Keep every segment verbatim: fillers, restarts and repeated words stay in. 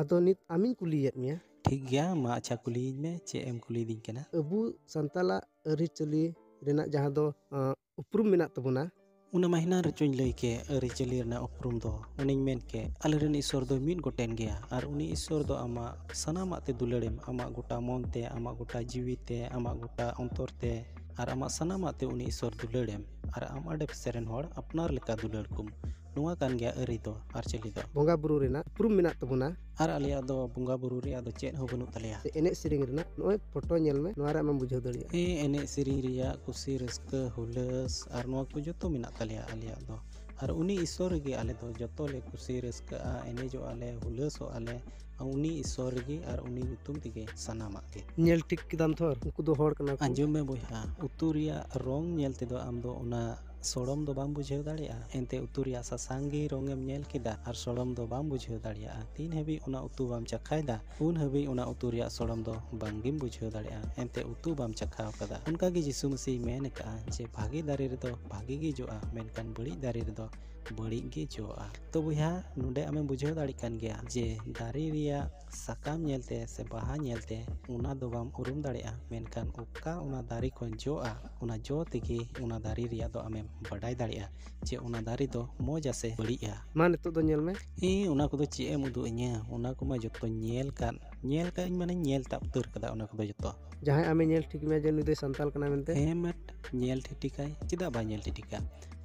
ᱟᱫᱚ ᱱᱤᱛ ᱟᱢᱤᱧ ᱠᱩᱞᱤᱭᱮᱫ ᱢᱮᱭᱟ᱾ ᱴᱷᱤᱠ ᱜᱮᱭᱟ, ᱢᱟ ᱟᱪᱪᱷᱟ, ᱠᱩᱞᱤᱭᱤᱧ ᱢᱮ, ᱪᱮᱫ ᱮᱢ ᱠᱩᱞᱤᱭᱤᱫᱤᱧ ᱠᱟᱱᱟ? ᱟᱵᱚ ᱥᱟᱱᱛᱟᱞᱟᱜ ᱟᱹᱨᱤᱪᱟᱹᱞᱤ ᱨᱮᱱᱟᱜ ᱡᱟᱦᱟᱸ ᱫᱚ, ᱟᱸ, ᱩᱯᱨᱩᱢ ᱢᱮᱱᱟᱜ ᱛᱟᱵᱚᱱᱟ᱾ ᱚᱱᱟ ᱢᱟ ᱦᱮᱱᱟᱝ ᱨᱮᱪᱚᱧ ᱞᱟᱹᱭ ᱠᱮᱫ, ᱟᱹᱨᱤᱪᱟᱹᱞᱤ ᱨᱮᱱᱟᱜ ᱩᱯᱨᱩᱢ ᱫᱚ᱾ ᱚᱱᱮᱧ ᱢᱮᱱ ᱠᱮᱫ, ᱟᱞᱮᱨᱮᱱ ᱤᱥᱥᱚᱨ ᱫᱚᱭ ᱢᱤᱫ ᱜᱚᱴᱮᱱ ᱜᱮᱭᱟ, ᱟᱨ ᱩᱱᱤ ᱤᱥᱥᱚᱨ ᱫᱚ ᱟᱢᱟᱜ ᱥᱟᱱᱟᱢᱟᱜ ᱛᱮ ᱫᱩᱞᱟᱹᱲᱮᱢ, ᱟᱢᱟᱜ ᱜᱚᱴᱟ ᱢᱚᱱ ᱛᱮ, ᱟᱢᱟᱜ ᱜᱚᱴᱟ ᱡᱤᱣᱤ ᱛᱮ, ᱟᱢᱟᱜ ᱜᱚᱴᱟ ᱚᱱᱛᱚᱨ ᱛᱮ, ᱟᱨ ᱟᱢᱟᱜ ᱥᱟᱱᱟᱢᱟᱜ ᱛᱮ ᱩᱱᱤ ᱤᱥᱥᱚᱨ ᱫᱩᱞᱟᱹᱲᱮᱢ, ᱟᱨ ᱟᱢ ᱟᱰᱮ ᱯᱟᱥᱮ ᱨᱮᱱ ᱦᱚᱲ ᱟᱯᱱᱟᱨ ᱞᱮᱠᱟ ᱫᱩᱞᱟᱹᱲ ᱠᱚᱢ᱾ ᱱᱚᱣᱟ ᱠᱟᱱ ᱜᱮᱭᱟ ᱟᱹᱨᱤ ᱫᱚ, ᱟᱨᱪᱟᱹᱞᱤ ᱫᱚ᱾ ᱵᱚᱸᱜᱟ ᱵᱩᱨᱩ ᱨᱮᱱᱟᱜ ᱩᱯᱨᱩᱢ ᱢᱮᱱᱟᱜ ᱛᱟᱵᱚᱱᱟ᱾ ᱟᱨ ᱟᱞᱮᱭᱟᱜ ᱫᱚ ᱵᱚᱸᱜᱟ ᱵᱩᱨᱩ ᱨᱮᱭᱟᱜ ᱫᱚ ᱪᱮᱫ ᱦᱚᱸ ᱵᱟᱹᱱᱩᱜ ᱛᱟᱞᱮᱭᱟ᱾ ᱥᱮ ᱮᱱᱮᱡ ᱥᱮᱨᱮᱧ ᱨᱮᱱᱟᱜ, ᱱᱚᱜᱼᱚᱭ ᱯᱷᱳᱴᱳ ᱧᱮᱞ ᱢᱮ, ᱱᱚᱣᱟ ᱨᱮ ᱟᱢᱮᱢ ᱵᱩᱡᱷᱟᱹᱣ ᱫᱟᱲᱮᱭᱟᱜᱼᱟ᱾ ᱦᱮᱸ, ᱮᱱᱮᱡ ᱥᱮᱨᱮᱧ ᱨᱮᱭᱟᱜ ᱠᱩᱥᱤ ᱨᱟᱹᱥᱠᱟᱹ, ᱦᱩᱞᱟᱹᱥ ᱟᱨ ᱱᱚᱣᱟ ᱠᱚ ᱡᱚᱛᱚ ᱢᱮᱱᱟᱜ ᱛᱟᱞᱮᱭᱟ ᱟᱞᱮᱭᱟᱜ ᱫᱚ᱾ ᱟᱨ ᱩᱱᱤ ᱤᱥᱥᱚᱨ ᱨᱮᱜᱮ ᱟᱞᱮ ᱫᱚ ᱡᱚᱛᱚ ᱞᱮ ᱠᱩᱥᱤ ᱨᱟᱹᱥᱠᱟᱹᱜᱼᱟ, ᱮᱱᱮᱡᱚᱜᱼᱟ ᱞᱮ, ᱦᱩᱞᱟᱹᱥᱚᱜᱼᱟ ᱞᱮ, ᱩᱱᱤ ᱤᱥᱥᱚᱨ ᱨᱮᱜᱮ ᱟᱨ ᱩᱱᱤ ᱧᱩᱛᱩᱢ ᱛᱮᱜᱮ ᱥᱟᱱᱟᱢᱟᱜ ᱜᱮ᱾ ᱧᱮᱞ ᱴᱷᱤᱠ ᱠᱮᱫᱟᱢ ᱛᱷᱚᱨ, ᱩᱱᱠᱩ ᱫᱚ ᱦᱚᱲ ᱠᱟᱱᱟ ᱠᱚ᱾ ᱟᱸᱡᱚᱢ ᱢᱮ ᱵᱚᱭᱦᱟ, ᱩᱛᱩ ᱨᱮᱭᱟᱜ ᱨᱚᱝ ᱧᱮᱞ ᱛᱮᱫᱚ ᱟᱢ ᱫᱚ ᱚᱱᱟ ᱥᱚᱲᱚᱢ ᱫᱚ ᱵᱟᱢ ᱵᱩᱡᱷᱟᱹᱣ ᱫᱟᱲᱮᱭᱟᱜᱼᱟ᱾ ᱮᱱᱛᱮ ᱩᱛᱩ ᱨᱮᱭᱟᱜ ᱥᱟᱥᱟᱝ ᱜᱮ ᱨᱚᱝ ᱮᱢ ᱧᱮᱞ ᱠᱮᱫᱟ ᱟᱨ ᱥᱚᱲᱚᱢ ᱫᱚ ᱵᱟᱢ ᱵᱩᱡᱷᱟᱹᱣ ᱫᱟᱲᱮᱭᱟᱜᱼᱟ᱾ ᱛᱤᱱ ᱦᱟᱹᱵᱤᱡ ᱚᱱᱟ ᱩᱛᱩ ᱵᱟᱢ ᱪᱟᱠᱷᱟᱭ ᱫᱟ, ᱩᱱ ᱦᱟᱹᱵᱤᱡ ᱚᱱᱟ ᱩᱛᱩ ᱨᱮᱭᱟᱜ ᱥᱚᱲᱚᱢ ᱫᱚ ᱵᱟᱝ ᱜᱮᱢ ᱵᱩᱡᱷᱟᱹᱣ ᱫᱟᱲᱮᱭᱟᱜᱼᱟ᱾ ᱮᱱᱛᱮ ᱩᱛᱩ ᱵᱟᱢ ᱪᱟᱠᱷᱟᱣ ᱠᱟᱫᱟ᱾ ᱚᱱᱠᱟ ᱜᱮ ᱡᱤᱥᱩ ᱢᱟᱹᱥᱤ ᱢᱮᱱ ᱟᱠᱟᱫᱼᱟ ᱡᱮ ᱵᱷᱟᱜᱮ ᱫᱟᱨᱮ ᱨᱮᱫᱚ ᱵᱷᱟᱜᱮ ᱜᱮ ᱡᱚᱜᱼᱟ, ᱢᱮᱱᱠᱷᱟᱱ ᱵᱟᱹᱲᱤᱡ ᱫᱟᱨᱮ ᱨᱮᱫᱚ ᱵᱟᱹᱲᱤᱡ ᱜᱮ ᱡᱚᱜᱼᱟ᱾ ᱛᱚ ᱵᱚᱭᱦᱟ, ᱱᱚᱰᱮ ᱟᱢᱮᱢ ᱵᱩᱡᱷᱟᱹᱣ ᱫᱟᱲᱮᱭᱟᱜ ᱠᱟᱱ ᱜᱮᱭᱟ ᱡᱮ ᱫᱟᱨᱮ ᱨᱮᱭᱟᱜ ᱥᱟᱠᱟᱢ ᱧᱮᱞᱛᱮ ᱥᱮ ᱵᱟᱦᱟ ᱧᱮᱞᱛᱮ ᱚᱱᱟ ᱫᱚ ᱵᱟᱢ ᱩᱨᱩᱢ ᱫᱟᱲᱮᱭᱟᱜᱼᱟ, ᱢᱮᱱᱠᱷᱟᱱ ᱚᱠᱟ ᱚᱱᱟ ᱫᱟᱨᱮ ᱠᱷᱚᱱ ᱡᱚᱜᱼᱟ, ᱚᱱᱟ ᱡᱚ ᱛᱮᱜᱮ ᱚᱱᱟ ᱫᱟᱨᱮ ᱨᱮᱭᱟᱜ ᱫᱚ ᱟᱢᱮᱢ ᱵᱟᱰᱟᱭ ᱫᱟᱲᱮᱭᱟᱜᱼᱟ ᱡᱮ ᱚᱱᱟ ᱫᱟᱨᱮ ᱫᱚ ᱢᱚᱡᱟ ᱥᱮ ᱵᱟᱹᱲᱤᱡᱼᱟ᱾ ᱢᱟ ᱱᱤᱛᱚᱜ ᱫᱚ ᱧᱮᱞ ᱢᱮ᱾ ᱦᱮᱸ, ᱚᱱᱟ ᱠᱚᱫᱚ ᱪᱮᱫ ᱮᱢ ᱩᱫᱩᱜ ᱟᱹᱧᱟ, ᱚᱱᱟ ᱠᱚᱢᱟ ᱡᱚᱛᱚᱧ ᱧᱮᱞ ᱠᱟᱫ᱾ ᱧᱮᱞ ᱠᱟᱫ ᱟᱹᱧ ᱢᱟᱱᱮᱧ ᱧᱮᱞ ᱛᱟᱵ ᱩᱛᱟᱹᱨ ᱠᱟᱫᱟ ᱚᱱᱟ ᱠᱚᱫᱚ ᱡᱚᱛᱚ᱾ ᱡᱟᱦᱟᱸᱭ ᱟᱢᱮ ᱧᱮᱞ ᱴᱷᱤᱠ ᱢᱮᱭᱟ ᱡᱮ ᱱᱩᱭ ᱫᱚᱭ ᱥᱟᱱᱛᱟᱞ ᱠᱟᱱᱟ ᱢᱮᱱᱛᱮ? ᱦᱮᱸ ᱢᱮᱴ, ᱧᱮᱞ ᱴᱷᱤᱠ ᱴᱷᱤᱠᱟᱭ, ᱪᱮᱫᱟᱜ ᱵᱟᱭ ᱧᱮᱞ ᱴᱷᱤᱠ ᱴᱷᱤᱠᱟ?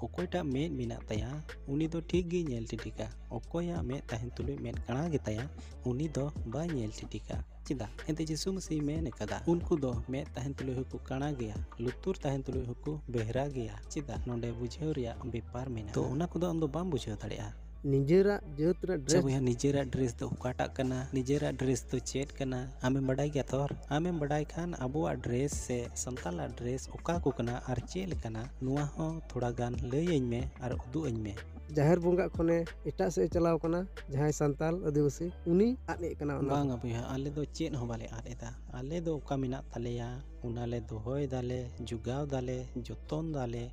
ᱚᱠᱚᱭᱴᱟᱜ ᱢᱮᱫ ᱢᱮᱱᱟᱜ ᱛᱟᱭᱟ, ᱩᱱᱤ ᱫᱚ ᱴᱷᱤᱠ ᱜᱮᱭ ᱧᱮᱞ ᱴᱷᱤᱠᱟ᱾ ᱚᱠᱚᱭᱟᱜ ᱢᱮᱫ ᱛᱟᱦᱮᱱ ᱛᱩᱞᱩᱡ ᱢᱮᱫ ᱠᱟᱬᱟ ᱜᱮᱛᱟᱭᱟ, ᱩᱱᱤ ᱫᱚ ᱵᱟᱭ ᱧᱮᱞ ᱴᱷᱤᱠ ᱴᱷᱤᱠᱟ᱾ ᱪᱮᱫᱟᱜ? ᱮᱱᱛᱮ ᱡᱤᱥᱩ ᱢᱟᱹᱥᱤ ᱢᱮᱱ ᱟᱠᱟᱫᱟ, ᱩᱱᱠᱩ ᱫᱚ ᱢᱮᱫ ᱛᱟᱦᱮᱱ ᱛᱩᱞᱩᱡ ᱦᱚᱸᱠᱚ ᱠᱟᱬᱟ ᱜᱮᱭᱟ, ᱞᱩᱛᱩᱨ ᱛᱟᱦᱮᱱ ᱛᱩᱞᱩᱡ ᱦᱚᱸᱠᱚ ᱵᱮᱦᱨᱟ ᱜᱮᱭᱟ᱾ ᱪᱮᱫᱟᱜ? ᱱᱚᱰᱮ ᱵᱩᱡᱷᱟᱹᱣ ᱨᱮᱭᱟᱜ ᱵᱮᱯᱟᱨ ᱢᱮᱱᱟᱜᱼᱟ᱾ ᱛᱚ ᱚᱱᱟ ᱠᱚᱫᱚ ᱟᱢ ᱫᱚ ᱵᱟᱢ ᱵᱩᱡᱷᱟᱹᱣ ᱫᱟᱲᱮᱭᱟᱜᱼᱟ᱾ ᱱᱤᱡᱮᱨᱟᱜ ᱡᱟᱹᱛ ᱨᱮᱱᱟᱜ ᱟᱪᱪᱷᱟ ᱰᱨᱮᱥ᱾ ᱵᱚᱭᱦᱟ, ᱱᱤᱡᱮᱨᱟᱜ ᱰᱨᱮᱥ ᱫᱚ ᱚᱠᱟᱴᱟᱜ ᱠᱟᱱᱟ? ᱱᱤᱡᱮᱨᱟᱜ ᱰᱨᱮᱥ ᱫᱚ ᱪᱮᱫ ᱠᱟᱱᱟ? ᱟᱢᱮᱢ ᱵᱟᱰᱟᱭ ᱜᱮᱭᱟ ᱛᱷᱚᱨ? ᱟᱢᱮᱢ ᱵᱟᱰᱟᱭ ᱠᱷᱟᱱ ᱟᱵᱚᱣᱟᱜ ᱰᱨᱮᱥ ᱥᱮ ᱥᱟᱱᱛᱟᱞᱟᱜ ᱰᱨᱮᱥ ᱚᱠᱟ ᱠᱚ ᱠᱟᱱᱟ ᱟᱨ ᱪᱮᱫ ᱞᱮᱠᱟᱱᱟ, ᱱᱚᱣᱟ ᱦᱚᱸ ᱛᱷᱚᱲᱟ ᱜᱟᱱ ᱞᱟᱹᱭᱟᱹᱧ ᱢᱮ ᱟᱨ ᱩᱫᱩᱜ ᱟᱹᱧ ᱢᱮ᱾ ᱡᱟᱦᱮᱨ ᱵᱚᱸᱜᱟ ᱠᱷᱚᱱᱮ ᱮᱴᱟᱜ ᱥᱮᱫ ᱮ ᱪᱟᱞᱟᱣ ᱠᱟᱱᱟ, ᱡᱟᱦᱟᱸᱭ ᱥᱟᱱᱛᱟᱞ ᱟᱹᱫᱤᱵᱟᱹᱥᱤ, ᱩᱱᱤ ᱟᱫ ᱮᱫ ᱠᱟᱱᱟ ᱚᱱᱟ ᱵᱟᱝᱟ ᱫᱚ᱾ ᱵᱚᱭᱦᱟ, ᱟᱞᱮ ᱫᱚ ᱪᱮᱫ ᱦᱚᱸ ᱵᱟᱞᱮ ᱟᱫ ᱮᱫᱟ᱾ ᱟᱞᱮ ᱫᱚ ᱚᱠᱟ ᱢᱮᱱᱟᱜ ᱛᱟᱞᱮᱭᱟ, ᱚᱱᱟ ᱞᱮ ᱫᱚᱦᱚᱭ ᱫᱟᱞᱮ, ᱡᱚᱜᱟᱣ ᱫᱟᱞᱮ, ᱡᱚᱛᱚᱱ ᱫᱟᱞᱮ,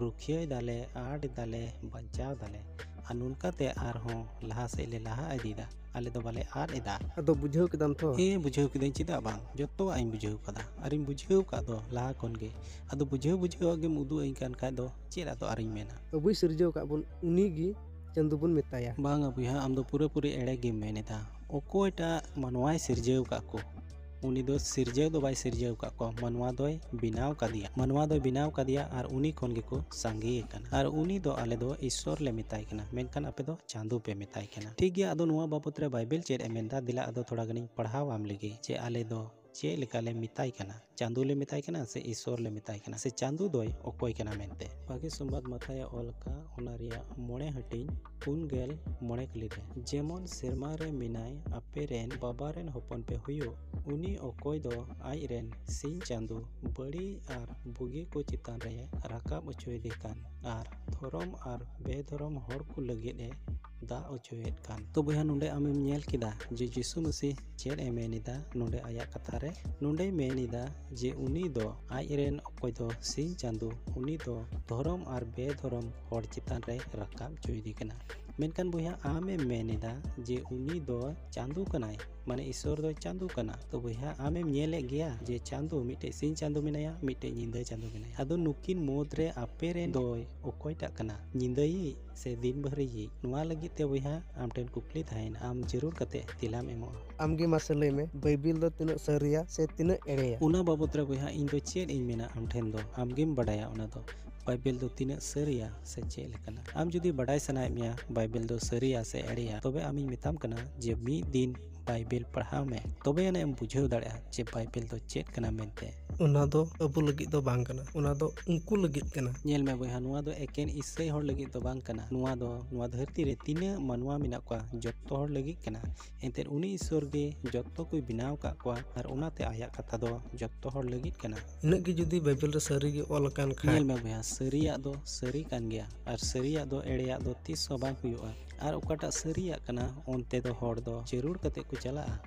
ᱨᱩᱠᱷᱤᱭᱟᱹᱭ ᱫᱟᱞᱮ, ᱟᱫ ᱫᱟᱞᱮ, ᱵᱟᱧᱪᱟᱣ ᱫᱟᱞᱮ᱾ ᱟᱨ ᱱᱚᱝᱠᱟ ᱛᱮ ᱟᱨᱦᱚᱸ ᱞᱟᱦᱟ ᱥᱮᱫ ᱞᱮ ᱞᱟᱦᱟ ᱤᱫᱤᱭᱮᱫᱟ᱾ ᱟᱞᱮ ᱫᱚ ᱵᱟᱞᱮ ᱟᱫ ᱮᱫᱟ᱾ ᱟᱫᱚ ᱵᱩᱡᱷᱟᱹᱣ ᱠᱮᱫᱟᱢ ᱛᱚ? ᱦᱮᱸ, ᱵᱩᱡᱷᱟᱹᱣ ᱠᱤᱫᱟᱹᱧ, ᱪᱮᱫᱟᱜ ᱵᱟᱝ? ᱡᱚᱛᱚᱣᱟᱜ ᱤᱧ ᱵᱩᱡᱷᱟᱹᱣ ᱠᱟᱫᱟ, ᱟᱨᱤᱧ ᱵᱩᱡᱷᱟᱹᱣ ᱠᱟᱫ ᱫᱚ ᱞᱟᱦᱟ ᱠᱷᱚᱱ ᱜᱮ᱾ ᱟᱫᱚ ᱵᱩᱡᱷᱟᱹᱣ ᱵᱩᱡᱷᱟᱹᱣᱟᱜ ᱜᱮᱢ ᱩᱫᱩᱜ ᱟᱹᱧ ᱠᱟᱱ ᱠᱷᱟᱡ ᱫᱚ ᱪᱮᱫ ᱟᱫᱚ ᱟᱨᱤᱧ ᱢᱮᱱᱟ? ᱟᱵᱚᱭ ᱥᱤᱨᱡᱟᱹᱣ ᱠᱟᱜ ᱵᱚᱱ, ᱩᱱᱤ ᱜᱮ ᱪᱟᱸᱫᱚ ᱵᱚᱱ ᱢᱮᱛᱟᱭᱟ᱾ ᱵᱟᱝᱟ ᱵᱚᱭᱦᱟ, ᱟᱢ ᱫᱚ ᱯᱩᱨᱟᱹᱯᱩᱨᱤ ᱮᱲᱮ ᱜᱮᱢ ᱢᱮᱱ ᱮᱫᱟ᱾ ᱚᱠᱚᱭᱴᱟᱜ ᱢᱟᱱᱣᱟᱭ ᱥᱤᱨᱡᱟᱹᱣ ᱠᱟᱜ ᱠᱚ, ᱩᱱᱤ ᱫᱚ ᱥᱤᱨᱡᱟᱹᱣ ᱫᱚ ᱵᱟᱭ ᱥᱤᱨᱡᱟᱹᱣ ᱠᱟᱜ ᱠᱚᱣᱟ, ᱢᱟᱱᱣᱟ ᱫᱚᱭ ᱵᱮᱱᱟᱣ ᱠᱟᱫᱮᱭᱟ᱾ ᱢᱟᱱᱣᱟ ᱫᱚᱭ ᱵᱮᱱᱟᱣ ᱠᱟᱫᱮᱭᱟ ᱟᱨ ᱩᱱᱤ ᱠᱷᱚᱱ ᱜᱮᱠᱚ ᱥᱟᱸᱜᱮ ᱟᱠᱟᱱᱟ᱾ ᱟᱨ ᱩᱱᱤ ᱫᱚ ᱟᱞᱮ ᱫᱚ ᱤᱥᱥᱚᱨ ᱞᱮ ᱢᱮᱛᱟᱭ ᱠᱟᱱᱟ, ᱢᱮᱱᱠᱷᱟᱱ ᱟᱯᱮ ᱫᱚ ᱪᱟᱸᱫᱚ ᱯᱮ ᱢᱮᱛᱟᱭ ᱠᱟᱱᱟ᱾ ᱴᱷᱤᱠ ᱜᱮᱭᱟ, ᱟᱫᱚ ᱱᱚᱣᱟ ᱵᱟᱵᱚᱛ ᱨᱮ ᱵᱟᱭᱵᱮᱞ ᱪᱮᱫ ᱮ ᱢᱮᱱᱫᱟ, ᱫᱮᱞᱟ ᱟᱫᱚ ᱛᱷᱚᱲᱟ ᱜᱟᱱᱤᱧ ᱯᱟᱲᱦᱟᱣ ᱟᱢ ᱞᱮᱜᱮ, ᱡᱮ ᱟᱞᱮ ᱫᱚ ᱪᱮᱫ ᱞᱮᱠᱟ ᱞᱮ ᱢᱮᱛᱟᱭ ᱠᱟᱱᱟ, ᱪᱟᱸᱫᱚ ᱞᱮ ᱢᱮᱛᱟᱭ ᱠᱟᱱᱟ ᱥᱮ ᱤᱥᱥᱚᱨ ᱞᱮ ᱢᱮᱛᱟᱭ ᱠᱟᱱᱟ, ᱥᱮ ᱪᱟᱸᱫᱚ ᱫᱚᱭ ᱚᱠᱚᱭ ᱠᱟᱱᱟ ᱢᱮᱱᱛᱮ᱾ ᱵᱷᱟᱜᱮ ᱥᱚᱢᱵᱟᱫ ᱢᱟᱛᱷᱟᱭᱮ ᱚᱞ ᱟᱠᱟᱫ, ᱚᱱᱟ ᱨᱮᱭᱟᱜ ᱢᱚᱬᱮ ᱦᱟᱹᱴᱤᱧ, ᱯᱩᱱ ᱜᱮᱞ ᱢᱚᱬᱮ ᱠᱞᱤ ᱨᱮ, ᱡᱮᱢᱚᱱ ᱥᱮᱨᱢᱟ ᱨᱮ ᱢᱮᱱᱟᱭ ᱟᱯᱮ ᱨᱮᱱ ᱵᱟᱵᱟ ᱨᱮᱱ ᱦᱚᱯᱚᱱ ᱯᱮ ᱦᱩᱭᱩᱜ, ᱩᱱᱤ ᱚᱠᱚᱭ ᱫᱚ ᱟᱡ ᱨᱮᱱ ᱥᱤᱧ ᱪᱟᱸᱫᱚ ᱵᱟᱹᱲᱤᱡ ᱟᱨ ᱵᱩᱜᱤ ᱠᱚ ᱪᱮᱛᱟᱱ ᱨᱮ ᱨᱟᱠᱟᱵ ᱚᱪᱚᱭᱮᱫᱮ ᱠᱟᱱ, ᱟᱨ ᱫᱷᱚᱨᱚᱢ ᱟᱨ ᱵᱮᱫᱷᱚᱨᱚᱢ ᱦᱚᱲ ᱠᱚ ᱞᱟᱹᱜᱤᱫ ᱮ ᱫᱟᱜ ᱚᱪᱚᱭᱮᱫ ᱠᱟᱱ᱾ ᱛᱚ ᱵᱚᱭᱦᱟ, ᱱᱚᱰᱮ ᱟᱢᱮᱢ ᱧᱮᱞ ᱠᱮᱫᱟ ᱡᱮ ᱡᱤᱥᱩ ᱢᱟᱹᱥᱤᱦ ᱪᱮᱫ ᱮ ᱢᱮᱱ ᱮᱫᱟ ᱱᱚᱰᱮ ᱟᱭᱟᱜ ᱠᱟᱛᱷᱟ ᱨᱮ? ᱱᱚᱰᱮᱭ ᱢᱮᱱ ᱮᱫᱟ ᱡᱮ ᱩᱱᱤ ᱫᱚ, ᱟᱡ ᱨᱮᱱ ᱚᱠᱚᱭ ᱫᱚ ᱥᱤᱧ ᱪᱟᱸᱫᱚ, ᱩᱱᱤ ᱫᱚ ᱫᱷᱚᱨᱚᱢ ᱟᱨ ᱵᱮᱫᱷᱚᱨᱚᱢ ᱦᱚᱲ ᱪᱮᱛᱟᱱ ᱨᱮ ᱨᱟᱠᱟᱵ ᱚᱪᱚᱭᱮᱫᱮ ᱠᱟᱱᱟ᱾ ᱢᱮᱱᱠᱷᱟᱱ ᱵᱚᱭᱦᱟ, ᱟᱢᱮᱢ ᱢᱮᱱ ᱮᱫᱟ ᱡᱮ ᱩᱱᱤ ᱫᱚ ᱪᱟᱸᱫᱚ ᱠᱟᱱᱟᱭ, ᱢᱟᱱᱮ ᱤᱥᱥᱚᱨ ᱫᱚ ᱪᱟᱸᱫᱚ ᱠᱟᱱᱟ᱾ ᱛᱚ ᱵᱚᱭᱦᱟ, ᱟᱢᱮᱢ ᱧᱮᱞᱮᱫ ᱜᱮᱭᱟ ᱡᱮ ᱪᱟᱸᱫᱚ, ᱢᱤᱫᱴᱮᱡ ᱥᱤᱧ ᱪᱟᱸᱫᱚ ᱢᱮᱱᱟᱭᱟ, ᱢᱤᱫᱴᱮᱡ ᱧᱤᱫᱟᱹ ᱪᱟᱸᱫᱚ ᱢᱮᱱᱟᱭᱟ᱾ ᱟᱫᱚ ᱱᱩᱠᱤᱱ ᱢᱩᱫᱽ ᱨᱮ ᱟᱯᱮ ᱨᱮᱱ ᱫᱚᱭ ᱚᱠᱚᱭᱴᱟᱜ ᱠᱟᱱᱟ, ᱧᱤᱫᱟᱹᱭᱤᱡ ᱥᱮ ᱫᱤᱱ ᱵᱟᱹᱦᱨᱤᱭᱤᱡ? ᱱᱚᱣᱟ ᱞᱟᱹᱜᱤᱫ ᱛᱮ ᱵᱚᱭᱦᱟ, ᱟᱢ ᱴᱷᱮᱱ ᱠᱩᱠᱞᱤ ᱛᱟᱦᱮᱸᱭᱮᱱᱟ, ᱟᱢ ᱡᱟᱹᱨᱩᱲ ᱠᱟᱛᱮ ᱛᱮᱞᱟᱢ ᱮᱢᱚᱜᱼᱟ᱾ ᱟᱢᱜᱮ ᱢᱟᱥᱮ ᱞᱟᱹᱭ ᱢᱮ, ᱵᱟᱭᱵᱮᱞ ᱫᱚ ᱛᱤᱱᱟᱹᱜ ᱥᱟᱹᱨᱤᱭᱟ ᱥᱮ ᱛᱤᱱᱟᱹᱜ ᱮᱲᱮᱭᱟ? ᱚᱱᱟ ᱵᱟᱵᱚᱛ ᱨᱮ ᱵᱚᱭᱦᱟ, ᱤᱧ ᱫᱚ ᱪᱮᱫ ᱤᱧ ᱢᱮᱱᱟ ᱟᱢ ᱴᱷᱮᱱ ᱫᱚ, ᱟᱢᱜᱮᱢ ᱵᱟᱰᱟᱭᱟ ᱚᱱᱟ ᱫᱚ᱾ ᱵᱟᱭᱵᱮᱞ ᱫᱚ ᱛᱤᱱᱟᱹᱜ ᱥᱟᱹᱨᱤᱭᱟ ᱥᱮ ᱪᱮᱫ ᱞᱮᱠᱟᱱᱟ? ᱟᱢ ᱡᱩᱫᱤ ᱵᱟᱰᱟᱭ ᱥᱟᱱᱟᱭᱮᱫ ᱢᱮᱭᱟ ᱵᱟᱭᱵᱮᱞ ᱫᱚ ᱥᱟᱹᱨᱤᱭᱟ ᱥᱮ ᱮᱲᱮᱭᱟ, ᱛᱚᱵᱮ ᱟᱢᱤᱧ ᱢᱮᱛᱟᱢ ᱠᱟᱱᱟ ᱡᱮ ᱢᱤᱫ ᱫᱤᱱ ᱵᱟᱭᱵᱮᱞ ᱯᱟᱲᱦᱟᱣ ᱢᱮ, ᱛᱚᱵᱮ ᱟᱹᱱᱤᱡ ᱮᱢ ᱵᱩᱡᱷᱟᱹᱣ ᱫᱟᱲᱮᱭᱟᱜᱼᱟ ᱡᱮ ᱵᱟᱭᱵᱮᱞ ᱫᱚ ᱪᱮᱫ ᱠᱟᱱᱟ ᱢᱮᱱᱛᱮ᱾ ᱚᱱᱟ ᱫᱚ ᱟᱵᱚ ᱞᱟᱹᱜᱤᱫ ᱫᱚ ᱵᱟᱝ ᱠᱟᱱᱟ, ᱚᱱᱟ ᱫᱚ ᱩᱱᱠᱩ ᱞᱟᱹᱜᱤᱫ ᱠᱟᱱᱟ᱾ ᱧᱮᱞ ᱢᱮ ᱵᱚᱭᱦᱟ, ᱱᱚᱣᱟ ᱫᱚ ᱮᱠᱮᱱ ᱤᱥᱟᱹᱭ ᱦᱚᱲ ᱞᱟᱹᱜᱤᱫ ᱫᱚ ᱵᱟᱝ ᱠᱟᱱᱟ᱾ ᱱᱚᱣᱟ ᱫᱚ ᱱᱚᱣᱟ ᱫᱷᱟᱹᱨᱛᱤ ᱨᱮ ᱛᱤᱱᱟᱹᱜ ᱢᱟᱱᱣᱟ ᱢᱮᱱᱟᱜ ᱠᱚᱣᱟ, ᱡᱚᱛᱚ ᱦᱚᱲ ᱞᱟᱹᱜᱤᱫ ᱠᱟᱱᱟ᱾ ᱮᱱᱛᱮᱫ ᱩᱱᱤ ᱤᱥᱥᱚᱨ ᱜᱮ ᱡᱚᱛᱚ ᱠᱚᱭ ᱵᱮᱱᱟᱣ ᱟᱠᱟᱫ ᱠᱚᱣᱟ, ᱟᱨ ᱚᱱᱟᱛᱮ ᱟᱭᱟᱜ ᱠᱟᱛᱷᱟ ᱫᱚ ᱡᱚᱛᱚ ᱦᱚᱲ ᱞᱟᱹᱜᱤᱫ ᱠᱟᱱᱟ᱾ ᱤᱱᱟᱹᱜ ᱜᱮ ᱡᱩᱫᱤ ᱵᱟᱭᱵᱮᱞ ᱨᱮ ᱥᱟᱹᱨᱤ ᱜᱮ ᱚᱞ ᱟᱠᱟᱱ ᱠᱷᱟᱱ᱾ ᱧᱮᱞ ᱢᱮ ᱵᱚᱭᱦᱟ, ᱥᱟᱹᱨᱤᱭᱟᱜ ᱫᱚ ᱥᱟᱹᱨᱤ ᱠᱟᱱ ᱜᱮᱭᱟ, ᱟᱨ ᱥᱟᱹᱨᱤᱭᱟᱜ ᱫᱚ ᱮᱲᱮᱭᱟᱜ ᱫᱚ ᱛᱤᱥ ᱦᱚᱸ ᱵᱟᱝ ᱦᱩᱭᱩᱜᱼᱟ᱾ ᱟᱨ ᱚᱠᱟᱴᱟᱜ ᱥᱟᱹᱨᱤᱭᱟᱜ ᱠᱟᱱᱟ, ᱚᱱᱛᱮ ᱫᱚ ᱦᱚᱲ ᱫᱚ ᱡᱟᱹᱨᱩᱲ ᱠᱟᱛᱮ ᱠᱚ ᱪᱟᱞᱟᱜᱼᱟ᱾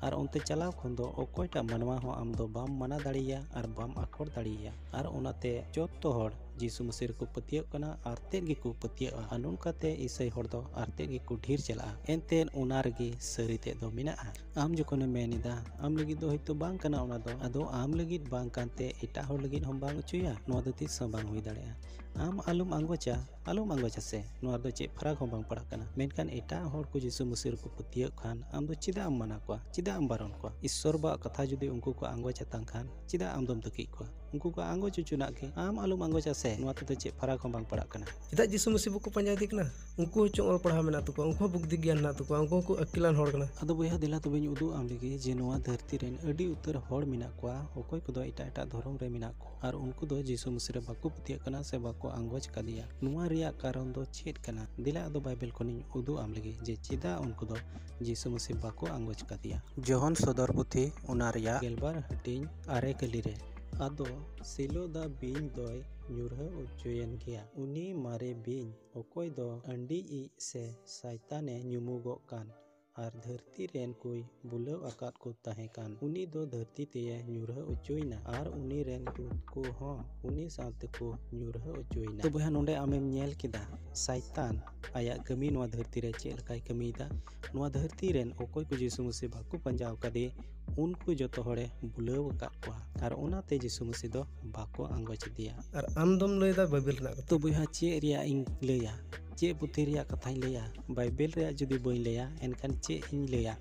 ᱟᱨ ᱚᱱᱛᱮ ᱪᱟᱞᱟᱣ ᱠᱷᱚᱱ ᱫᱚ ᱚᱠᱚᱭᱴᱟᱜ ᱢᱟᱱᱣᱟ ᱦᱚᱸ ᱟᱢ ᱫᱚ ᱵᱟᱢ ᱢᱟᱱᱟ ᱫᱟᱲᱮᱭᱟᱭᱟ ᱟᱨ ᱵᱟᱢ ᱟᱠᱚᱴ ᱫᱟᱲᱮᱭᱟᱭᱟ᱾ ᱟᱨ ᱚᱱᱟᱛᱮ ᱡᱚᱛᱚ ᱦᱚᱲ ᱡᱤᱥᱩ ᱢᱟᱹᱥᱤ ᱨᱮᱠᱚ ᱯᱟᱹᱛᱭᱟᱹᱜ ᱠᱟᱱᱟ ᱟᱨ ᱛᱮᱫ ᱜᱮᱠᱚ ᱯᱟᱹᱛᱭᱟᱹᱜᱼᱟ᱾ ᱟᱨ ᱱᱚᱝᱠᱟᱛᱮ ᱤᱥᱟᱹᱭ ᱦᱚᱲ ᱫᱚ ᱟᱨ ᱛᱮᱫ ᱜᱮᱠᱚ ᱰᱷᱮᱨ ᱪᱟᱞᱟᱜᱼᱟ᱾ ᱮᱱᱛᱮᱫ ᱚᱱᱟ ᱨᱮᱜᱮ ᱥᱟᱹᱨᱤ ᱛᱮᱫ ᱫᱚ ᱢᱮᱱᱟᱜᱼᱟ᱾ ᱟᱢ ᱡᱚᱠᱷᱚᱱᱮᱢ ᱢᱮᱱ ᱮᱫᱟ, ᱟᱢ ᱞᱟᱹᱜᱤᱫ ᱫᱚ ᱦᱚᱭᱛᱳ ᱵᱟᱝ ᱠᱟᱱᱟ ᱚᱱᱟ ᱫᱚ, ᱟᱫᱚ ᱟᱢ ᱞᱟᱹᱜᱤᱫ ᱵᱟᱝ ᱠᱟᱱᱛᱮ ᱮᱴᱟᱜ ᱦᱚᱲ ᱞᱟᱹᱜᱤᱫ ᱦᱚᱸ ᱵᱟᱝ ᱚᱪᱚᱭᱟ, ᱱᱚᱣᱟ ᱫᱚ ᱛᱤᱥ ᱦᱚᱸ ᱵᱟᱝ ᱦᱩᱭ ᱫᱟᱲᱮᱭᱟᱜᱼᱟ᱾ ᱟᱢ ᱟᱞᱚᱢ ᱟᱸᱜᱚᱪᱟ, ᱟᱞᱚᱢ ᱟᱸᱜᱚᱪᱟ ᱥᱮ, ᱱᱚᱣᱟ ᱨᱮᱫᱚ ᱪᱮᱫ ᱯᱷᱟᱨᱟᱠ ᱦᱚᱸ ᱵᱟᱝ ᱯᱟᱲᱟᱜ ᱠᱟᱱᱟ᱾ ᱢᱮᱱᱠᱷᱟᱱ ᱮᱴᱟᱜ ᱦᱚᱲ ᱠᱚ ᱡᱤᱥᱩ ᱢᱟᱹᱥᱤ ᱨᱮᱠᱚ ᱯᱟᱹᱛᱭᱟᱹᱜ ᱠᱷᱟᱱ, ᱟᱢ ᱫᱚ ᱪᱮᱫᱟᱜ ᱮᱢ ᱢᱟᱱᱟ ᱠᱚᱣᱟ? ᱪᱮᱫᱟᱜ ᱮᱢ ᱵᱟᱨᱚᱱ ᱠᱚᱣᱟ? ᱤᱥᱥᱚᱨ ᱵᱟᱵᱟᱣᱟᱜ ᱠᱟᱛᱷᱟ ᱡᱩᱫᱤ ᱩᱱᱠᱩ ᱠᱚ ᱟᱸᱜᱚᱪ ᱟᱛᱟᱝ ᱠᱷᱟᱱ, ᱪᱮᱫᱟᱜ ᱟᱢ ᱫᱚᱢ ᱛᱟᱹᱠᱤᱡ ᱠᱚᱣᱟ? ᱩᱱᱠᱩ ᱠᱚ ᱟᱸᱜᱚᱪ ᱦᱚᱪᱚᱱᱟᱜ ᱜᱮ, ᱟᱢ ᱟᱞᱚᱢ ᱟᱸᱜᱚᱪᱟ ᱥᱮ, ᱱᱚᱣᱟ ᱛᱮᱫᱚ ᱪᱮᱫ ᱯᱷᱟᱨᱟᱠ ᱦᱚᱸ ᱵᱟᱝ ᱯᱟᱲᱟᱜ ᱠᱟᱱᱟ᱾ ᱪᱮᱫᱟᱜ ᱡᱤᱥᱩ ᱢᱟᱹᱥᱤ ᱵᱟᱠᱚ ᱯᱟᱸᱡᱟ ᱤᱫᱤ ᱠᱟᱱᱟ? ᱩᱱᱠᱩ ᱦᱚᱸ ᱪᱚᱝ ᱚᱞ ᱯᱟᱲᱦᱟᱣ ᱢᱮᱱᱟᱜ ᱛᱟᱠᱚᱣᱟ, ᱩᱱᱠᱩ ᱦᱚᱸ ᱵᱩᱫᱽᱫᱷᱤ ᱜᱮᱭᱟᱱ ᱢᱮᱱᱟᱜ ᱛᱟᱠᱚᱣᱟ, ᱩᱱᱠᱩ ᱦᱚᱸᱠᱚ ᱟᱹᱠᱤᱞᱟᱱ ᱦᱚᱲ ᱠᱟᱱᱟ᱾ ᱟᱫᱚ ᱵᱚᱭᱦᱟ, ᱫᱮᱞᱟ ᱛᱚᱵᱮᱧ ᱩᱫᱩᱜ ᱟᱢ ᱞᱮᱜᱮ ᱡᱮ ᱱᱚᱣᱟ ᱫᱷᱟᱹᱨᱛᱤ ᱨᱮᱱ ᱟᱹᱰᱤ ᱩᱛᱟᱹᱨ ᱦᱚᱲ ᱢᱮᱱᱟᱜ ᱠᱚᱣᱟ, ᱚᱠᱚᱭ ᱠᱚᱫᱚ ᱮᱴᱟᱜ ᱮᱴᱟᱜ ᱫᱷᱚᱨᱚᱢ ᱨᱮ ᱢᱮᱱᱟᱜ ᱠᱚᱣᱟ, ᱟᱨ ᱩᱱᱠᱩ ᱫᱚ ᱡᱤᱥᱩ ᱢᱟᱹᱥᱤ ᱨᱮ ᱵᱟᱠᱚ ᱯᱟᱹᱛᱭᱟᱹᱜ ᱠᱟᱱᱟ ᱥᱮ ᱵᱟᱠᱚ ᱟᱸᱜᱚᱪ ᱠᱟᱫᱮᱭᱟ᱾ ᱱᱚᱣᱟ ᱨᱮᱭᱟᱜ ᱠᱟᱨᱚᱱ ᱫᱚ ᱪᱮᱫ ᱠᱟᱱᱟ? ᱫᱮᱞᱟ ᱟᱫᱚ ᱵᱟᱭᱵᱮᱞ ᱠᱷᱚᱱᱤᱧ ᱩᱫᱩᱜ ᱟᱢ ᱞᱮᱜᱮ ᱡᱮ ᱪᱮᱫᱟᱜ ᱩᱱᱠᱩ ᱫᱚ ᱡᱤᱥᱩ ᱢᱟᱹᱥᱤ ᱵᱟᱠᱚ ᱟᱸᱜᱚᱪ ᱠᱟᱫᱮᱭᱟ᱾ ᱡᱚᱦᱚᱱ ᱥᱚᱫᱚᱨ ᱯᱩᱛᱷᱤ, ᱚᱱᱟ ᱨᱮᱭᱟᱜ ᱜᱮᱞᱵᱟᱨ ᱦᱟᱹᱴᱤᱧ ᱟᱨᱮ ᱠᱟᱹᱞᱤ ᱨᱮ, ᱟᱫᱚ ᱥᱤᱞᱳ ᱫᱟ ᱵᱤᱧ ᱫᱚᱭ ᱧᱩᱨᱦᱟᱹ ᱚᱪᱚᱭᱮᱱ ᱜᱮᱭᱟ᱾ ᱩᱱᱤ ᱢᱟᱨᱮ ᱵᱤᱧ, ᱚᱠᱚᱭ ᱫᱚ ᱟᱹᱰᱤ ᱤᱡ ᱥᱮ ᱥᱟᱭᱛᱟᱱᱮ ᱧᱩᱢᱩᱜᱚᱜ ᱠᱟᱱ, ᱟᱨ ᱫᱷᱟᱹᱨᱛᱤ ᱨᱮᱱ ᱠᱚᱭ ᱵᱩᱞᱟᱹᱣ ᱟᱠᱟᱫ ᱠᱚ ᱛᱟᱦᱮᱸ ᱠᱟᱱ, ᱩᱱᱤ ᱫᱚ ᱫᱷᱟᱹᱨᱛᱤ ᱛᱮᱭᱮ ᱧᱩᱨᱦᱟᱹ ᱚᱪᱚᱭᱮᱱᱟ, ᱟᱨ ᱩᱱᱤ ᱨᱮᱱ ᱫᱩᱛ ᱠᱚ ᱦᱚᱸ ᱩᱱᱤ ᱥᱟᱶ ᱛᱮᱠᱚ ᱧᱩᱨᱦᱟᱹ ᱚᱪᱚᱭᱮᱱᱟ᱾ ᱛᱚ ᱵᱚᱭᱦᱟ, ᱱᱚᱰᱮ ᱟᱢᱮᱢ ᱧᱮᱞ ᱠᱮᱫᱟ ᱥᱟᱭᱛᱟᱱ ᱟᱭᱟᱜ ᱠᱟᱹᱢᱤ ᱱᱚᱣᱟ ᱫᱷᱟᱹᱨᱛᱤ ᱨᱮ ᱪᱮᱫ ᱞᱮᱠᱟᱭ ᱠᱟᱹᱢᱤᱭᱮᱫᱟ᱾ ᱱᱚᱣᱟ ᱫᱷᱟᱹᱨᱛᱤ ᱨᱮᱱ ᱚᱠᱚᱭ ᱠᱚ ᱡᱤᱥᱩ ᱢᱟᱹᱥᱤ ᱵᱟᱠᱚ ᱯᱟᱸᱡᱟ ᱟᱠᱟᱫᱮ, ᱩᱱᱠᱩ ᱡᱚᱛᱚ ᱦᱚᱲᱮ ᱵᱩᱞᱟᱹᱣ ᱟᱠᱟᱫ ᱠᱚᱣᱟ, ᱟᱨ ᱚᱱᱟᱛᱮ ᱡᱤᱥᱩ ᱢᱟᱹᱥᱤ ᱫᱚ ᱵᱟᱠᱚ ᱟᱸᱜᱚᱪ ᱤᱫᱤᱭᱟ᱾ ᱟᱨ ᱟᱢ ᱫᱚᱢ ᱞᱟᱹᱭᱫᱟ ᱵᱟᱭᱵᱮᱞ ᱨᱮᱱᱟᱜ ᱠᱟᱛᱷᱟ᱾ ᱛᱚ ᱵᱚᱭᱦᱟ, ᱪᱮᱫ ᱨᱮᱭᱟᱜ ᱤᱧ ᱞᱟᱹᱭᱟ? ᱪᱮᱫ ᱯᱩᱛᱷᱤ ᱨᱮᱭᱟᱜ ᱠᱟᱛᱷᱟᱧ ᱞᱟᱹᱭᱟ? ᱵᱟᱭᱵᱮᱞ ᱨᱮᱭᱟᱜ ᱡᱩᱫᱤ ᱵᱟᱹᱧ ᱞᱟᱹᱭᱟ, ᱮᱱᱠᱷᱟᱱ ᱪᱮᱫ ᱤᱧ ᱞᱟᱹᱭᱟ?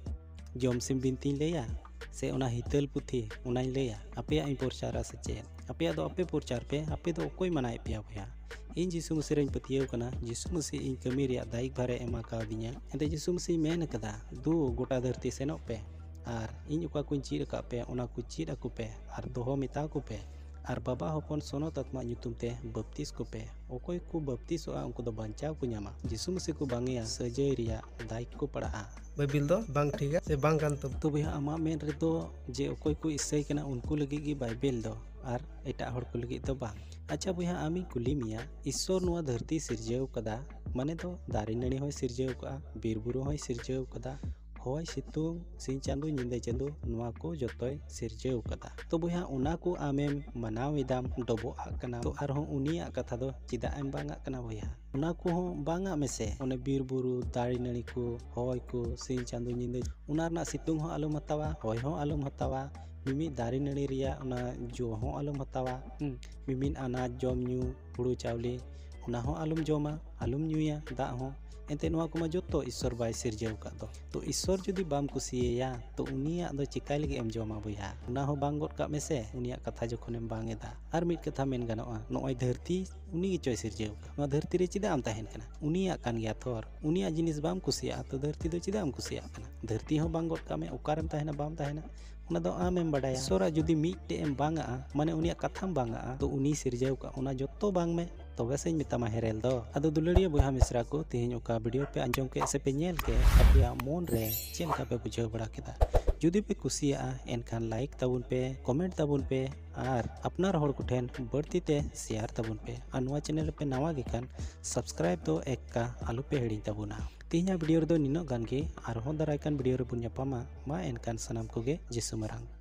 ᱡᱚᱢᱥᱤᱢ ᱵᱤᱱᱛᱤᱧ ᱞᱟᱹᱭᱟ, ᱥᱮ ᱚᱱᱟ ᱦᱤᱛᱟᱹᱞ ᱯᱩᱛᱷᱤ, ᱚᱱᱟᱧ ᱞᱟᱹᱭᱟ? ᱟᱯᱮᱭᱟᱜ ᱤᱧ ᱯᱨᱚᱪᱟᱨᱟ ᱥᱮ ᱪᱮᱫ? ᱟᱯᱮᱭᱟᱜ ᱫᱚ ᱟᱯᱮ ᱯᱨᱚᱪᱟᱨ ᱯᱮ, ᱟᱯᱮ ᱫᱚ ᱚᱠᱚᱭ ᱢᱟᱱᱟᱭᱮᱫ ᱯᱮᱭᱟ ᱵᱚᱭᱦᱟ? ᱤᱧ ᱡᱤᱥᱩ ᱢᱟᱹᱥᱤ ᱨᱮᱧ ᱯᱟᱹᱛᱭᱟᱹᱣ ᱠᱟᱱᱟ, ᱡᱤᱥᱩ ᱢᱟᱹᱥᱤ ᱤᱧ ᱠᱟᱹᱢᱤ ᱨᱮᱭᱟᱜ ᱫᱟᱭᱤᱛᱵᱷᱟᱨᱮ ᱮᱢᱟ ᱠᱟᱣᱫᱤᱧᱟ᱾ ᱮᱱᱛᱮ ᱡᱤᱥᱩ ᱢᱟᱹᱥᱤ ᱢᱮᱱ ᱟᱠᱟᱫᱟ, "ᱫᱩ ᱜᱚᱴᱟ ᱫᱷᱟᱹᱨᱛᱤ ᱥᱮᱱᱚᱜ ᱯᱮ, ᱟᱨ ᱤᱧ ᱚᱠᱟ ᱠᱚᱧ ᱪᱮᱫ ᱟᱠᱟᱫ ᱯᱮ, ᱚᱱᱟ ᱠᱚ ᱪᱮᱫ ᱟᱠᱚ ᱯᱮ, ᱟᱨ ᱫᱚᱦᱚ ᱢᱮᱛᱟ ᱠᱚ ᱯᱮ, ᱟᱨ ᱵᱟᱵᱟ, ᱦᱚᱯᱚᱱ, ᱥᱚᱱᱚᱛ ᱟᱛᱢᱟ ᱧᱩᱛᱩᱢ ᱛᱮ ᱵᱟᱯᱛᱤᱥ ᱠᱚᱯᱮ᱾ ᱚᱠᱚᱭ ᱠᱚ ᱵᱟᱯᱛᱤᱥᱚᱜᱼᱟ, ᱩᱱᱠᱩ ᱫᱚ ᱵᱟᱧᱪᱟᱣ ᱠᱚ ᱧᱟᱢᱟ, ᱡᱤᱥᱩ ᱢᱟᱹᱥᱤ ᱠᱚ ᱵᱟᱝᱮᱭᱟ, ᱥᱟᱹᱡᱟᱹᱭ ᱨᱮᱭᱟᱜ ᱫᱟᱭ ᱠᱚ ᱯᱟᱲᱟᱜᱼᱟ᱾" ᱵᱟᱭᱵᱮᱞ ᱫᱚ ᱵᱟᱝ ᱴᱷᱤᱠᱟ ᱥᱮ ᱵᱟᱝ ᱠᱟᱱ ᱛᱟᱵᱚᱱᱟ᱾ ᱛᱚ ᱵᱚᱭᱦᱟ, ᱟᱢᱟᱜ ᱢᱮᱱ ᱨᱮᱫᱚ ᱡᱮ ᱚᱠᱚᱭ ᱠᱚ ᱤᱥᱟᱹᱭ ᱠᱟᱱᱟ, ᱩᱱᱠᱩ ᱞᱟᱹᱜᱤᱫ ᱜᱮ ᱵᱟᱭᱵᱮᱞ ᱫᱚ, ᱟᱨ ᱮᱴᱟᱜ ᱦᱚᱲ ᱠᱚ ᱞᱟᱹᱜᱤᱫ ᱫᱚ ᱵᱟᱝ᱾ ᱟᱪᱪᱷᱟ ᱵᱚᱭᱦᱟ, ᱟᱢᱤᱧ ᱠᱩᱞᱤ ᱢᱮᱭᱟ, ᱤᱥᱥᱚᱨ ᱱᱚᱣᱟ ᱫᱷᱟᱹᱨᱛᱤ ᱥᱤᱨᱡᱟᱹᱣ ᱠᱟᱫᱟ, ᱢᱟᱱᱮ ᱫᱚ ᱫᱟᱨᱮ ᱱᱟᱹᱲᱤ ᱦᱚᱸᱭ ᱥᱤᱨᱡᱟᱹᱣ ᱠᱟᱜᱼᱟ, ᱵᱤᱨ ᱵᱩᱨᱩ ᱦᱚᱸᱭ ᱥᱤᱨᱡᱟᱹᱣ ᱠᱟᱫᱟ, ᱦᱚᱭ ᱥᱤᱛᱩᱝ, ᱥᱤᱧ ᱪᱟᱸᱫᱚ ᱧᱤᱫᱟᱹ ᱪᱟᱸᱫᱚ, ᱱᱚᱣᱟ ᱠᱚ ᱡᱚᱛᱚᱭ ᱥᱤᱨᱡᱟᱹᱣ ᱠᱟᱫᱟ᱾ ᱛᱚ ᱵᱚᱭᱦᱟ, ᱚᱱᱟ ᱠᱚ ᱟᱢᱮᱢ ᱢᱟᱱᱟᱣ ᱮᱫᱟᱢ, ᱰᱚᱵᱚᱜ ᱟᱜ ᱠᱟᱱᱟ, ᱛᱚ ᱟᱨᱦᱚᱸ ᱩᱱᱤᱭᱟᱜ ᱠᱟᱛᱷᱟ ᱫᱚ ᱪᱮᱫᱟᱜ ᱮᱢ ᱵᱟᱝ ᱟᱜ ᱠᱟᱱᱟ ᱵᱚᱭᱦᱟ? ᱚᱱᱟ ᱠᱚᱦᱚᱸ ᱵᱟᱝ ᱟᱜ ᱢᱮᱥᱮ᱾ ᱚᱱᱮ ᱵᱤᱨ ᱵᱩᱨᱩ, ᱫᱟᱨᱮ ᱱᱟᱹᱲᱤ ᱠᱚ, ᱦᱚᱭ ᱠᱚ, ᱥᱤᱧ ᱪᱟᱸᱫᱚ ᱧᱤᱫᱟᱹ, ᱚᱱᱟ ᱨᱮᱱᱟᱜ ᱥᱤᱛᱩᱝ ᱦᱚᱸ ᱟᱞᱚᱢ ᱦᱟᱛᱟᱣᱟ, ᱦᱚᱭ ᱦᱚᱸ ᱟᱞᱚᱢ ᱦᱟᱛᱟᱣᱟ᱾ ᱢᱤᱢᱤᱫ ᱫᱟᱨᱮ ᱱᱟᱹᱲᱤ ᱨᱮᱭᱟᱜ ᱚᱱᱟ ᱡᱚ ᱦᱚᱸ ᱟᱞᱚᱢ ᱦᱟᱛᱟᱣᱟ᱾ ᱦᱩᱸ, ᱢᱤᱢᱤᱫ ᱟᱱᱟᱡ, ᱡᱚᱢ ᱧᱩ, ᱦᱩᱲᱩ ᱪᱟᱣᱞᱮ, ᱚᱱᱟ ᱦᱚᱸ ᱟᱞᱚᱢ ᱡᱚᱢᱟ, ᱟᱞᱚᱢ ᱧᱩᱭᱟ, ᱫᱟᱜ ᱦᱚᱸ᱾ ᱮᱱᱛᱮ ᱱᱚᱣᱟ ᱠᱚᱢᱟ ᱡᱚᱛᱚ ᱤᱥᱥᱚᱨ ᱵᱟᱭ ᱥᱤᱨᱡᱟᱹᱣ ᱟᱠᱟᱫ ᱫᱚ᱾ ᱛᱚ ᱤᱥᱥᱚᱨ ᱡᱩᱫᱤ ᱵᱟᱢ ᱠᱩᱥᱤᱭᱟᱭᱟ, ᱛᱚ ᱩᱱᱤᱭᱟᱜ ᱫᱚ ᱪᱤᱠᱟᱹᱭ ᱞᱟᱹᱜᱤᱫ ᱮᱢ ᱡᱚᱢᱟ ᱵᱚᱭᱦᱟ? ᱚᱱᱟ ᱦᱚᱸ ᱵᱟᱝ ᱜᱚᱫ ᱠᱟᱜ ᱢᱮᱥᱮ, ᱩᱱᱤᱭᱟᱜ ᱠᱟᱛᱷᱟ ᱡᱚᱠᱷᱚᱱᱮᱢ ᱵᱟᱝ ᱮᱫᱟ᱾ ᱟᱨ ᱢᱤᱫ ᱠᱟᱛᱷᱟ ᱢᱮᱱ ᱜᱟᱱᱚᱜᱼᱟ, ᱱᱚᱜᱼᱚᱭ ᱫᱷᱟᱹᱨᱛᱤ ᱩᱱᱤ ᱜᱮᱪᱚᱭ ᱥᱤᱨᱡᱟᱹᱣ ᱟᱠᱟᱫ᱾ ᱱᱚᱣᱟ ᱫᱷᱟᱹᱨᱛᱤ ᱨᱮ ᱪᱮᱫᱟᱜ ᱮᱢ ᱛᱟᱦᱮᱱ ᱠᱟᱱᱟ? ᱩᱱᱤᱭᱟᱜ ᱠᱟᱱ ᱜᱮᱭᱟ ᱛᱷᱚᱨ᱾ ᱩᱱᱤᱭᱟᱜ ᱡᱤᱱᱤᱥ ᱵᱟᱢ ᱠᱩᱥᱤᱭᱟᱜᱼᱟ, ᱛᱚ ᱫᱷᱟᱹᱨᱛᱤ ᱫᱚ ᱪᱮᱫᱟᱜ ᱮᱢ ᱠᱩᱥᱤᱭᱟᱜ ᱠᱟᱱᱟ? ᱫᱷᱟᱹᱨᱛᱤ ᱦᱚᱸ ᱵᱟᱝ ᱜᱚᱫ ᱠᱟᱜ ᱢᱮ, ᱚᱠᱟᱨᱮᱢ ᱛᱟᱦᱮᱱᱟ ᱵᱟᱢ ᱛᱟᱦᱮᱱᱟ, ᱚᱱᱟ ᱫᱚ ᱟᱢᱮᱢ ᱵᱟᱰᱟᱭᱟ᱾ ᱤᱥᱥᱚᱨᱟᱜ ᱡᱩᱫᱤ ᱢᱤᱫᱴᱮᱡ ᱮᱢ ᱵᱟᱝ ᱟᱜᱼᱟ, ᱢᱟᱱᱮ ᱩᱱᱤᱭᱟᱜ ᱠᱟᱛᱷᱟᱢ ᱵᱟᱝ ᱟᱜᱼᱟ, ᱛᱚ ᱩᱱᱤ ᱥᱤᱨᱡᱟᱹᱣ ᱠᱟᱜ ᱚᱱᱟ ᱡᱚᱛᱚ ᱵᱟᱝ ᱢᱮ, ᱛᱚᱵᱮ ᱥᱮᱧ ᱢᱮᱛᱟᱢᱟ ᱦᱮᱨᱮᱞ ᱫᱚ᱾ ᱟᱫᱚ ᱫᱩᱞᱟᱹᱲᱤᱭᱟᱹ ᱵᱚᱭᱦᱟ ᱢᱤᱥᱨᱟ ᱠᱚ, ᱛᱮᱦᱮᱧ ᱚᱠᱟ ᱵᱷᱤᱰᱤᱭᱳ ᱯᱮ ᱟᱸᱡᱚᱢ ᱠᱮᱫ ᱥᱮ ᱯᱮ ᱧᱮᱞ ᱠᱮᱫ, ᱟᱯᱮᱭᱟᱜ ᱢᱚᱱ ᱨᱮ ᱪᱮᱫ ᱞᱮᱠᱟ ᱯᱮ ᱵᱩᱡᱷᱟᱹᱣ ᱵᱟᱲᱟ ᱠᱮᱫᱟ? ᱡᱩᱫᱤ ᱯᱮ ᱠᱩᱥᱤᱭᱟᱜᱼᱟ, ᱮᱱᱠᱷᱟᱱ ᱞᱟᱭᱤᱠ ᱛᱟᱵᱚᱱ ᱯᱮ, ᱠᱚᱢᱮᱱᱴ ᱛᱟᱵᱚᱱ ᱯᱮ, ᱟᱨ ᱟᱯᱱᱟᱨ ᱦᱚᱲ ᱠᱚᱴᱷᱮᱱ ᱵᱟᱹᱲᱛᱤ ᱛᱮ ᱥᱮᱭᱟᱨ ᱛᱟᱵᱚᱱ ᱯᱮ᱾ ᱟᱨ ᱱᱚᱣᱟ ᱪᱮᱱᱮᱞ ᱨᱮᱯᱮ ᱱᱟᱣᱟ ᱜᱮ ᱠᱷᱟᱱ, ᱥᱟᱵᱥᱠᱨᱟᱭᱤᱵ ᱫᱚ ᱮᱠᱠᱟ ᱟᱞᱚ ᱯᱮ ᱦᱤᱲᱤᱧ ᱛᱟᱵᱚᱱᱟ᱾ ᱛᱮᱦᱮᱧᱟᱜ ᱵᱷᱤᱰᱤᱭᱳ ᱨᱮᱫᱚ ᱱᱤᱱᱟᱹᱜ ᱜᱟᱱ ᱜᱮ, ᱟᱨᱦᱚᱸ ᱫᱟᱨᱟᱭ ᱠᱟᱱ ᱵᱷᱤᱰᱤᱭᱳ ᱨᱮᱵᱚᱱ ᱧᱟᱯᱟᱢᱟ᱾ ᱢᱟ ᱮᱱᱠᱷᱟᱱ ᱥᱟᱱᱟᱢ ᱠᱚᱜᱮ ᱡᱤᱥᱩ ᱢᱟᱨᱟᱝ᱾